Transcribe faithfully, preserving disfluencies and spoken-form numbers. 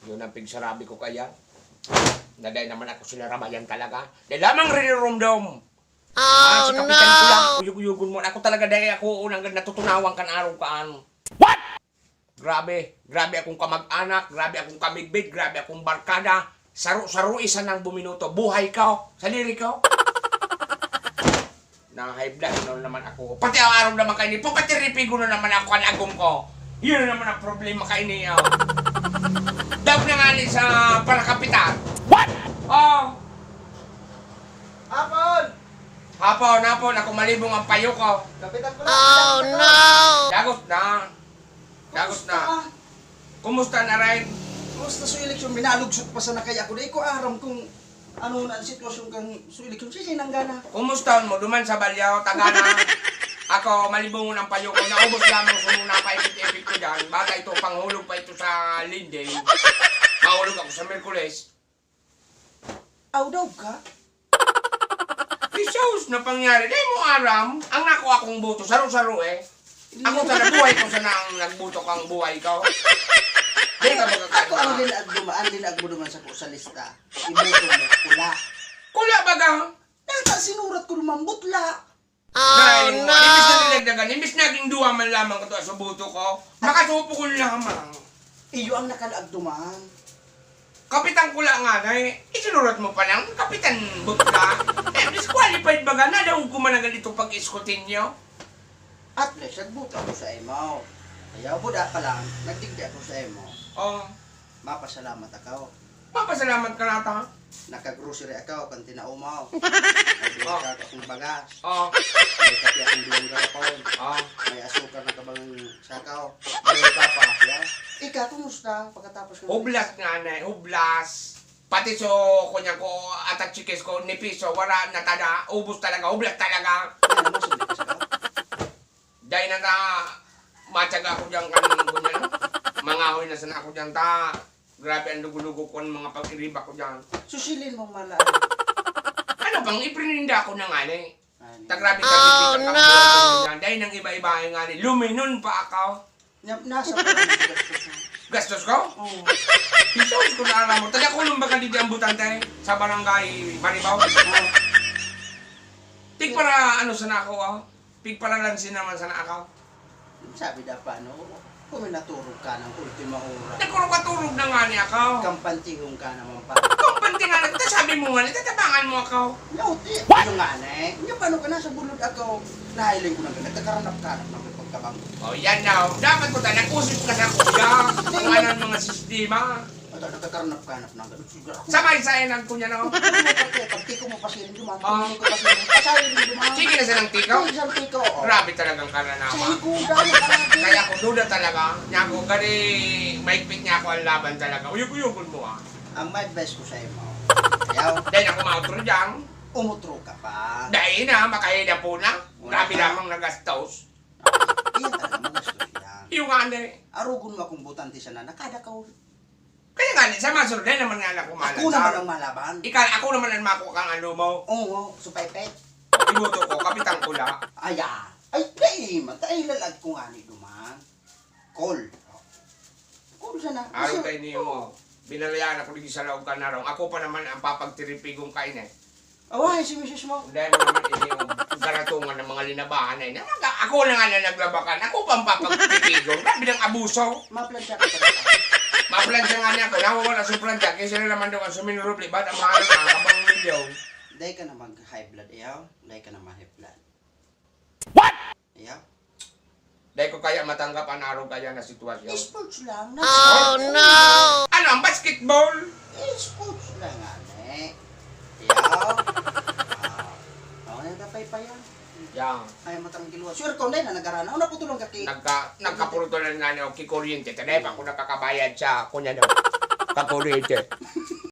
Yun ang pigsarabi ko kaya. Na dai naman ako sinarabayan talaga. Dai lamang rinirumdom. Ah, si Kapitan ko lang, uyog-uyogon mo. Ako talaga, dai ako unang natutunawan kan araw kaan. What? Grabe. Grabe akong kamag-anak, grabe akong kamidbid, grabe akong barkada. Saro-saro isa nang buminuto. Buhay ko. Sadiri ko. Na high blood na naman ako. Pati ang araw naman kaini, papatiripigo na naman ako kan agom ko. Yun na naman ang problema kaini, oh. Daog na nga ni sa parakapitan. What? Oh. Hapon! Hapon, hapon. Ako malibong ang payo ko. Kapitan ko lang. Oh, kapitan ko lang. No! Dagos na. Dagos na. Kumusta? Kumusta na rin? Kumusta sa eleksyon? Minalugsot pa sana kaya ako. Di ko aram kung ano na ang sitwasyon kan sa eleksyon. Sige, nanggana. Kumusta mo? Duman sa Balyaw, tagana. Ako, malibongon ang payo ko. Naubos lamang sa muna pa ipit-ipit ko dyan. Bata ito, panghulog pa ito sa linding. Mahulog ako sa Merkules. Aw daw ka? Jesus na pangyari. Dai mo aram, ang nakuha kong boto, saro-saro eh. Ako sa nabuhay ko sana ang nagboto kang buhay ko. Dai ka magkakadma. Ako ang linag dumaan, linag mo duman sa, sa lista. Iboto mo, pula. Pula baga? Nata sinurat ko duman, butla. Dahil mo, imbis na nilagdagan, imbis naging duwa man lamang kato sa boto ko, makasupukon lamang. Iyo ang nakalaag duman. Kapitan ko lang nga na eh. Isinurat mo pa lang, Kapitan Butla. Eh, disqualified baga, nadaog ko man ang ganitong pag-iskotin nyo. At least, nagboto ako sa imo. Ayaw, buda pa lang, nagdigdi ako sa imo. Oh. Mapasalamat ako. Mapasalamat ka nata. Naka-grocery ako kan tinao mo. May Oh. Binta akong bagas. Oh. May kape akong duwang garapon. Oh. May asukar na kabang sakaw. May papa. Yeah. Ika, kumusta? Pagkatapos ng Hublas nga na, hublas. Pati so, kunya ko, atat chikis ko, ni piso, wala na tada, ubos talaga, hublas talaga. Ano naman, sumikas ka? Dai na ta, matyaga ako diyan kan, kunya, no? Mangahoy na sana ako diyan ta. Grabe ang lugo-lugo ko, ang mga pag-iriba ko diyan. Susilin mong mala. Ano bang iprininda ko na nga ni? Ano? Ta grabe ka, Oh, no! Dai nang iba-iba nga ni. Luminon pa ako. Na, nasa pa rin ang gastos mo? Gastos ko? Oo. Jesus, kung alam mo. Taga-kulong ba ka dito ang butante? Sa barangay Maribaw? Oo. Tig para ano sana ako, oh? Pigparalansin naman sana ako. Sabi da pa, no? Kung may naturog ka ng ultima oras. Nagkurog-katurog na nga niya ako. Kampantihon ka naman pa. Kampanti nga na kita, sabi mo nga, nagtatabangan mo ako. Nauti. What? Yung nga na eh. Yung paano ka nasa bulod ako? Nahiling ko na, nagkakaranap-kanap na may pagkabang. Oh, yan na. Dapat ko tayo, nag-usip ka sa kuya. Hindi. Kung ano ang mga sistema. Ito, nagkakaranap-kanap na ang ganun. Siguro ako. Sabay sa inang ko niya, no? Pagtiko mo pa siya rin duman. Ah. Pagtiko pa siya rin. Pasahin rin duman. Sige na silang tiko? Sige, isang tiko, oh. Grabe talagang karanawan. Sa higudan, grabe. Kaya ko duda talaga. Niya ako, gani, maigpit niya ako ang laban talaga. Uyog-uyogon mo, ah. Ang may best ko sa imo. Ayaw. Dahil ako mautro dyan. Umutro ka pa. Dahil na, makahida po na. Wala Grabe ka. Lamang nagastos. Iyan talaga, magastos yan. Yung nga, hindi. Arugon mo akong butante sana, nakada ka ulit. Kaya nga, sa masunod, dahil naman nga ako Ako malaban. Naman ang malaban. Ikaw, ako naman ang makuha kang ano mo. Oo, supaypay. Iboto ko, Kapitan Kula. Aya. Ay, dai man. Dai lalag ko nga ni duman. Call. Call sana. Araw Kasi- tayo niyo mo. Binalayaan ako digdi sa laog ka na raw. Ako pa naman ang papagtiripigong kain eh. Awahay si misis mo. Dahil mo naman ini yung garatungan ng mga linabahan na yun. Ako na nga na naglabakan. Ako pa ang papagtitigon. Grabe ng abuso. Maplansya ka talaga. Maplansya nga niya ako. Nawawala sa plansya. Kaya sila naman daw ang suminurubli. Ba't ang mahal na ang kabang milyon? Dai ka na mag-high blood, iyaw. Dai ka na ma-high blood. What? Iya? Dai ko kaya matanggap an arog kaya na sitwasyon. Sports lang. Oh, no! Ano, ang basketball? Sports lang, ane. Iya? Ah, oh, yan, kapay pa yan. Yan. Ay, matrangkilo. Sure ko, hindi na nagarana. Una, putulong ka ki- Nagka-, nagkapurutulan nga niya, kikuryente. Kaya pa ako nakakabayad sa, kunya daw. Kakuryente.